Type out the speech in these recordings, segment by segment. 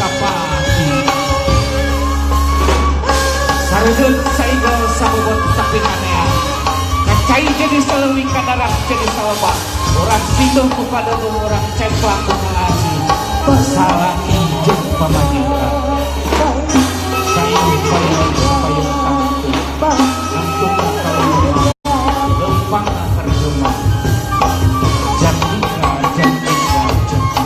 Sapati. Saredeun saigel sabobot sapinanea. Kacai jadi seleuwi kadarat jadi salebak. Orang sinduh ku padeung orang cemplang ku kalasi. Salaki jeung pamajikan. Sayung payung payung tangtu. Nangtung kalungma. Lempang akar gemah. Jantika jantika jantika.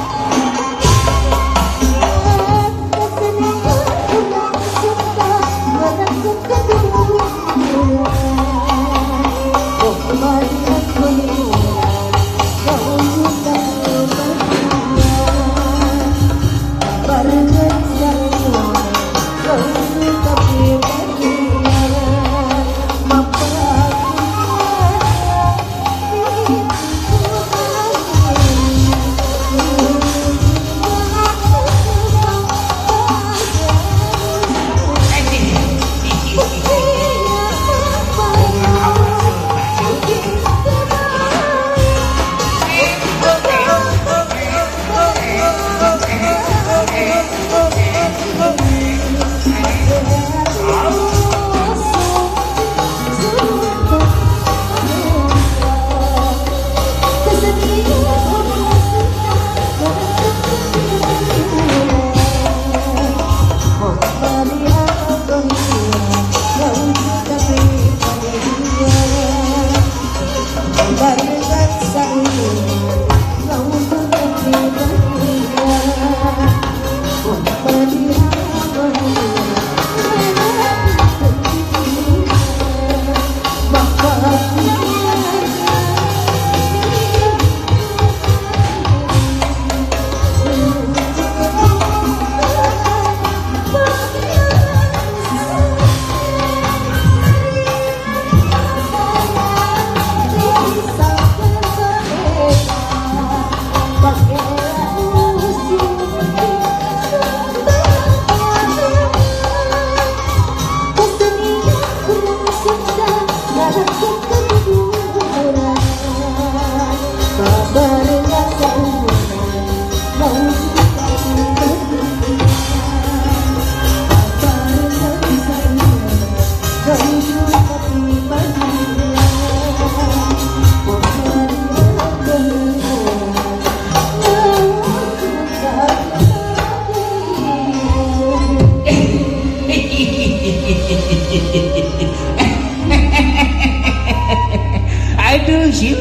Aduh siun,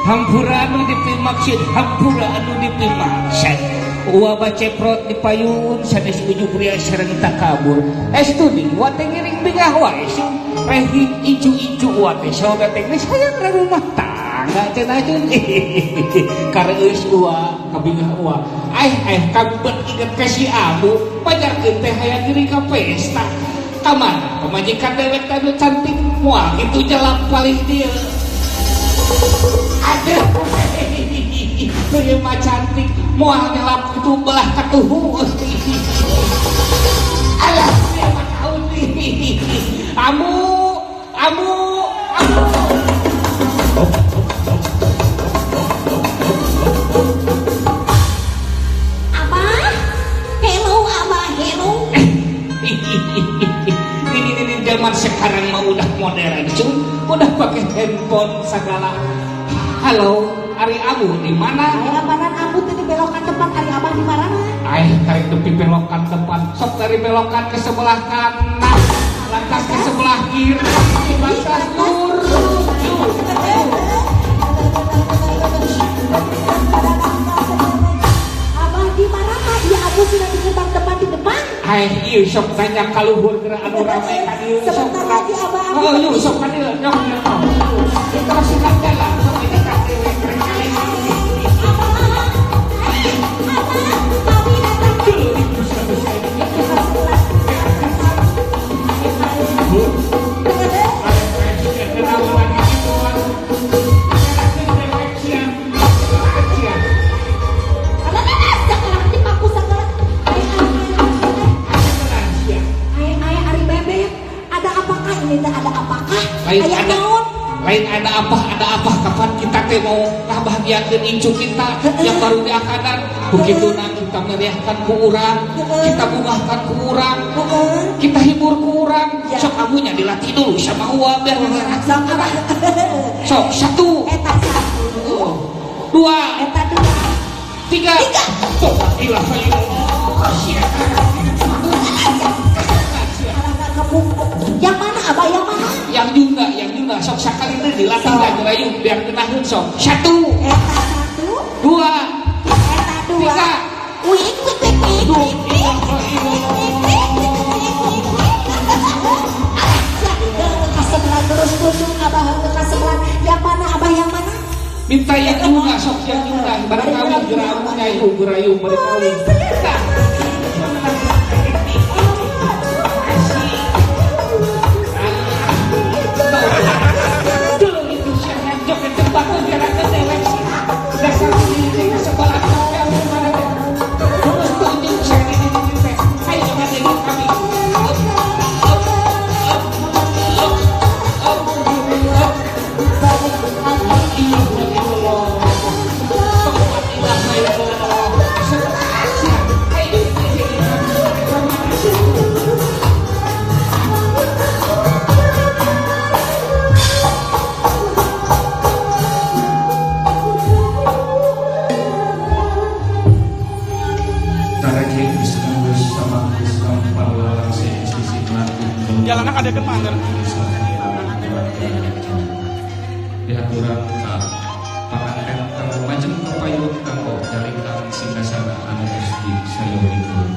hampura anu dipimaksud, hampura anu dipimaksud. Uwa baceprot di payun sanes ujug ria sareng takabur. Estu di wa teh ngiring bingah wae siun. Rehi incu-incu wa teh saoga teh geus hayang rumah tangga cenah cun. Kareus uwa kabingah uwa. Aih aih kabet inget ka si Abu, pajarkeun teh hayang ngiring ka pesta. Kamana pamajikan dewek teh anu cantik moal kitu jelak palih dieu. Aduh, ieu mah cantik moal nyelap itu belah katuhu. Alah, ieu mah taun. Amu, amu, amu. Abah, hello abah, hello. Ini zaman sekarang mah udah modern, cuy. Udah pakai handphone segala. Halo, ari Abu di mana? Ari abanan Abu tadi belokan depan, ari abah di mana? Aih, tarik tepi belokan depan, sok dari belokan ke sebelah kanan, lantas ke sebelah kiri, lantas lurus. Abah di mana? Ya Abu sudah di gerbang depan di depan. Aih, ieu sok tanya kaluhur geura anu rame ka dieu. Sebentar lagi abah Abu. Oh, ieu sok ka dieu, nyok nyok. Kita masih kan jalan, sok ini ka dewek rek kali. Lain ada apa kapan kita teh mau ngabahagiakeun incu kita yang baru diakadan begitu nang Kita meriahkan ku urang, kita bungahkan ku urang, kita hibur ku urang. Sok abunya dilatih dulu sama uang biar sok abah. Sok satu, eta satu, dua, eta dua, tiga, sok ilah yang mana abah, yang mana? Yang juga, sok sekali itu dilatih lagi rayu biar kenahin sok. Satu, eta satu, dua, eta dua, tiga, wik wik wik wik wik wik. Kasebelan terus tunjuk abah ke kasebelan. Yang mana abah, yang mana? Minta yang juga, sok yang juga. Barang kawin gerayu nyayu gerayu barang kawin. Jalanan ada kan manggar. Diaturan ka panganten kanggo majeng kapayun kanggo jalingkang singgasana anu geus disayogikeun.